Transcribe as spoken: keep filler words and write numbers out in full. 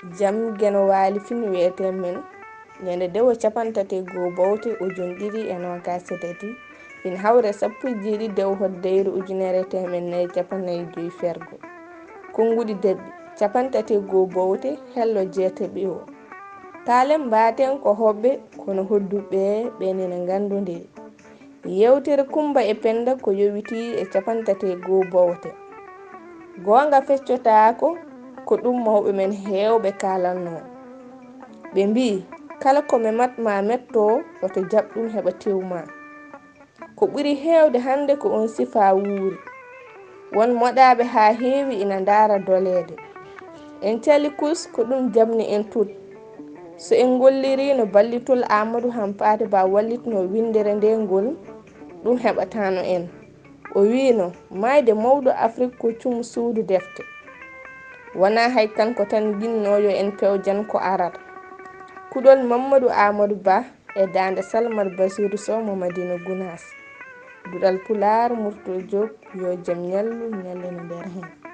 Jam Geno Waali Fin wiyetee men, ñande dewo capanɗe tati e goo bowte ujun ɗiɗi e noogaas e tati, ina hawra e sappo e jeeɗiɗi dewo hoddeyre ujunere e teemeɗɗe nayi e capanɗe nayi e joy fergo. Konnguɗi debbi, capanɗe tati e goo bowte, hello jeetaɓi o. Taalen mbaaten ko hoɓɓe, kono hodduɓe ɓeen ina nganndondiri. Yeewtere Kummba e Pennda ko yowitii e capanɗe tati e goo bowte. Goonga feccotaako, ko ɗum mawɓe men heewɓe kaalannoo. Ɓe mbii, kala ko memat maa metto, woto jaɓ ɗum heɓa tew maa. Ko ɓuri heewde hannde ko oon sifaa wuuri. Won moɗaaɓe haa heewi ina ndaara doleede. En cali kus ko ɗum jaɓni en tut. So en ngolliriino ballitol Aamadu Hampaate Ba wallitnoo winndere ndee ngol, ɗum heɓataano en. O wiino, maayde mawɗo Afrik ko cumu suudu defte. Wonaa hay kanko tan njinnoo yo en pewjan ko arata. Kuɗol Mammadu Aamadu Ba e daande Salmat Basiiru Sow mo Madina Gunaas. Duɗal Pulaar, Murtol Joob, yo jam ñallu, ñallina nder heen.